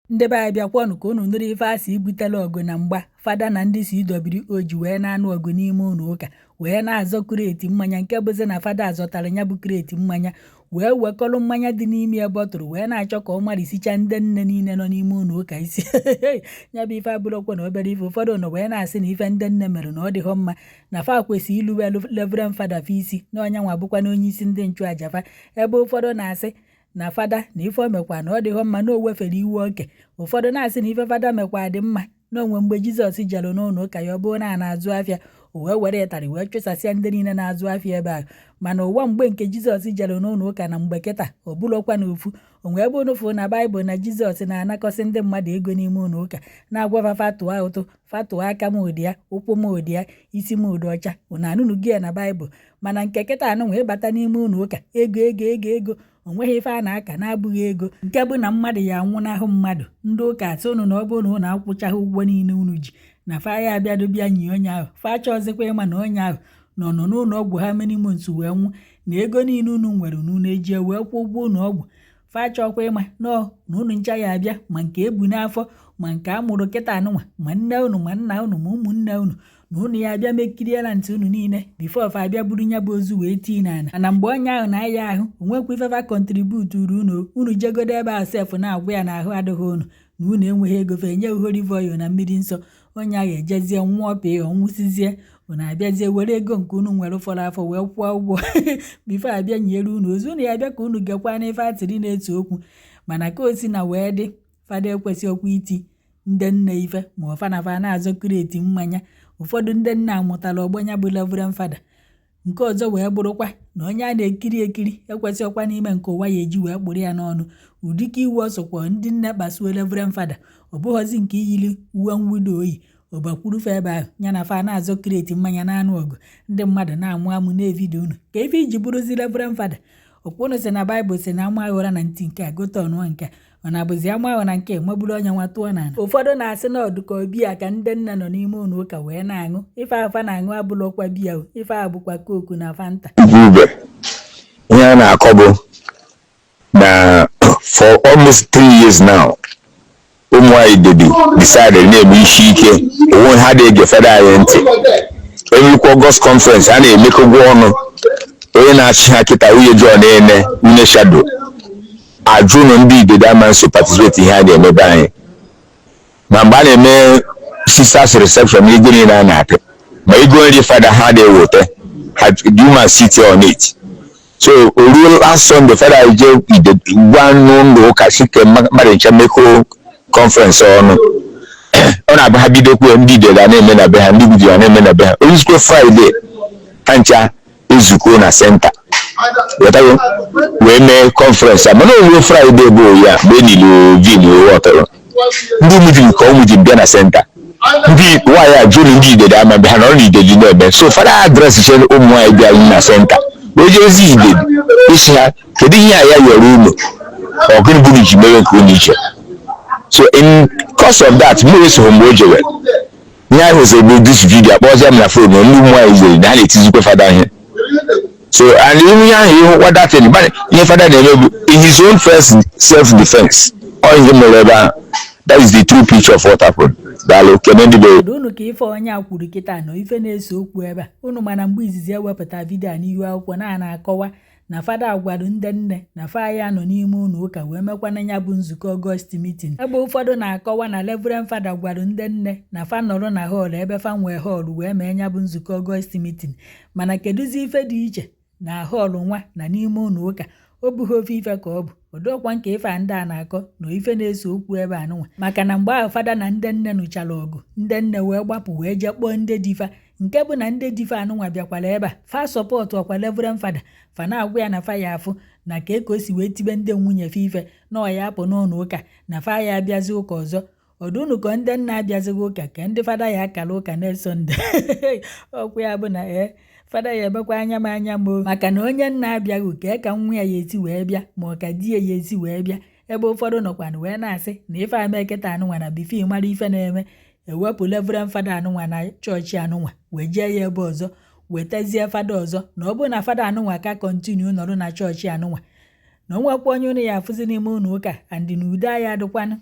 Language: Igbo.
Ndị be anyị, bịakwanụ ka unu nụrụ ife asị ibutela ọgụ na mgba fada na ndị CWO ji wee na-anụ ọgụ n'ime ụlọ ụka, wee na-azọ crate mmanya, nke bụzi na fada azọtara ya bụ crate mmanya, wee wekọrọ mmanya dị n'ime ya, bottle, wee na-achọ ka ọ marisicha ndị nne niile nọ n'ime ụlọ ụka isi. Ya bụ ife abụrụkwa na obere ife. Ụfọdụ nọ wee na-asị na ife ndị nne mere na ọ dịghọ mma, na fa kwesị iluwe Reverend Fada fa isi, na ọnya nwa bụkwa na onye isi ndị nchụaja fa, ebe ụfọdụ na-asị na fada na ife o mekwa na ọ dịghọ mma, na o wefere iwe oke. Ụfọdụ na-asị na ife fada mekwa dị mma, na onwe mgbe Jizọs jere n'ụlọ ụka ya, ọ bụrụ na a na-azụ afịa, o wee were ịtarị wee chụsasịa ndị niile na-azụ afịa ebe ahụ. Mana ụwa mgbe nke Jizọs jere n'ụlọ ụka na mgbe kịta, ọ bụrụkwa na ofu o wee bụrụ fụ na Baịbụl na Jizọs na-anakọsị ndị mmadụ ego n'ime ụlọ ụka, na-agwa fa tụọ ụtụ, fatụọ aka m ụdị ya, ụkwụ m ụdị ya, isi m ụdị ọcha. Unu anụnụ gị ya na Baịbụl. Mana nke kịta anụnwa, ịbata n'ime ụlọ ụka, ego, ego, ego, ego. O nweghị ife a na-aka na-abụghị ego, nke bụ na mmadụ ya anwụnahụ mmadụ, ndị ụka asị unu na ọ bụrụ na unu akwụchaghị ụgwọ niile unu ji, na fa ya abịado bịa nye onye ahụ. Fa chọọzikwa ịma na onye ahụ nọ nọ n'ụlọ ọgwụ ha many months wee nwụ, na ego niile unu nwere na unu eji wee kwụ ụgwọ ụlọ ọgwụ. Fa chọọkwa ịma nọọ na unu ncha ya abịa, ma nke ebu n'afọ, ma nke a mụrụ kịta anụnwa, ma nne unu, ma nna unu, ma ụmụnne unu, na unu ya abịa mekiriela ntị unu niile before fa abịa buru ya bụ ozu wee tii n'ala. Mana mgbe onye ahụ na-aya ahụ, onwekwa ifefa contributuru unu. Unu jegodo ebe ahụ sef, na-agwa ya na ahụ adịghị unu, na unu enweghị ego, fe enye holy oil na mmiri nsọ. Onye ahụ ejezie nwụọ, pịa ọnwụsizie, unu abịazie were ego nke unu nwere fọrọ afọ wee kwụọ ụgwọ before abịa nyere unu ozu. Unu ya abịa ka unu gekwa n'ife atịrị na-etu okwu. Mana ka o si na wee dị, fada ekwesị okwu iti ndị nne ife, ma ọfa na fa na-azọ crate mmanya. Ụfọdụ ndị nna amụtara ọgbọ ya bụ Reverend Fada. Nke ọzọ wee bụrụkwa na onye a na-ekiri ekiri ekwesịghịkwa n'ime nke ụwa ya eji wee kpụrụ ya n'ọnụ. Ụdịka iwe ọsọkwa ndị nne kpasuo Reverend Fada, ọ bụghọzi nke iyiri uwe mwụda oyi ọbakwurufe ebe ahụ ya na fa na-azọ crate mmanya na-anụ ọgụ, ndị mmadụ na-amụ amụ na-evidio unu. Ka ife iji bụrụzi Reverend Fada ọkwụnụ si na Baịbụl si na ama aghụra na ntị nke a gote ọnụọ nke a, ọ na-abụzi ama ahụ na nke magburu onye nwa tụọ n'ala. Ụfọdụ na-asị na ọdụ ka biya ka ndị nna nọ n'ime ụlọ ụka wee na-aṅụ. Ife afa na-aṅụ abụlọkwa biya o, ife a bụkwa Coke na Fanta. Ube ihe a na-akọ bụ na for almost 3 years now, ụmụ anyị Idedu decided na-eme isi ike onwe ha na-ege fada anyị ntị. Enwekwa August conference, ha na-emekọgwa ọnụ. Onye na-achị ha kịta, nwunye John Ene, nwunye Shadow, ajụ na ndị Idedu ama nso participate ihe a na-emebe anyị. Ma mgbe a na-eme sisters reception, ego niile a na-apị, ma ego nri fada, ha na-eweta ha, the woman sit on it. So o ruo last Sunday, fada je ide gwa n'ụlọ ụka si ke mmadụ nche mekọ conference ọnụ. Ọ na-abụ ha bidokwe, ndị Idedu a na-eme na be ha, ndị Idedu a na-eme na be ha. Ozugbo Friday, ha ncha ezukọ na center wetago wee mee conference a. Mana owuwe Friday bụ ya mgbe enili vin ọtọrọ ndị ụmụjiri ka ụmụji bịa na center, ndị nwaanyị a jụrụ ndị Idedu ama mgbe ha nọrọ n'Idedu na-eme. So fada address chere ụmụ nwaanyị bịa na center, wee jezi Idedu isi ha, kedu ihe a ya yọrọ unu? Ọ gịnị bụ iji mere nke unu iche? So in course of that, mụ esogho mgbe o jewe. Ihe ahụ hụziri bụ this video akpọzie m na phone, ndị ụmụ nwaanyị zere na ha na-etizikwa fada ihe. So and ihe ahụ ịhụkwa datin, ihe fada na-eme bụ in his own first self defense. Ọ ihe mere ebe ahụ, that is the true picture of what happened. Daalụ, kene ndị be. Kedu unu ka ife onye a kwuru kịta na ife na-ese okwu ebe a unu? Mana mgbe izizi ewepụta video a n'ihu akwụkwọ na na-akọwa na fada gwara ndị nne na fa ya nọ n'ime ụlọ ụka wee mekwana ya bụ nzukọ August meeting, ebe ụfọdụ na-akọwa na Reverend Fada gwara ndị nne na fa nọrọ na hall ebe fa nwee hall wee mee ya bụ nzukọ August meeting. Mana kedụzi ife dị iche na hall nwa na n'ime ụlọ ụka? O bụghị ofe ife ka ọ bụ odokwa nke ife a ndị a na-akọ na ife na-ese okwu ebe a nụnwa. Maka na mgbe ahụ fada na ndị nne nụchara ọgụ, ndị nne wee gbapụ wee jee kpọọ ndị difa, nke bụ na ndị difa anụnwa bịakwara ebe a, fa support ọkwa Reverend Fada. Fa na-agwa ya na fa ya afụ na ka o si wee tibe ndị nwunye fa ife na ọ ya apụ n'ụlọ ụka, na fa ya abịazi ụka ọzọ. Ọdụ unu ka ndị nna abịazighị ụka, ka ndị fada ya akara ụka next Sunday. Ọkwa ya bụ na ee, fada ya emekwa anya m anya m o, maka na onye nna abịaghị, kee ka nwa ya ya esi wee bịa, ma ọ ka di ya ya esi wee bịa? Ebe ụfọdụ nọkwanụ wee na-asị na ife ama eketa anụnwa na before mara ife na-eme, ewepụ Reverend Fada anụnwa na chọọchị anụnwa, wee jee ya ebe ọzọ, wetazie fada ọzọ. Na ọ bụrụ na fada anụnwa ka continue nọrọ na chọọchị anụnwa, na o nwekwa onye unu ya afụzi n'ime ụlọ ụka and na udo ya adịkwanụ.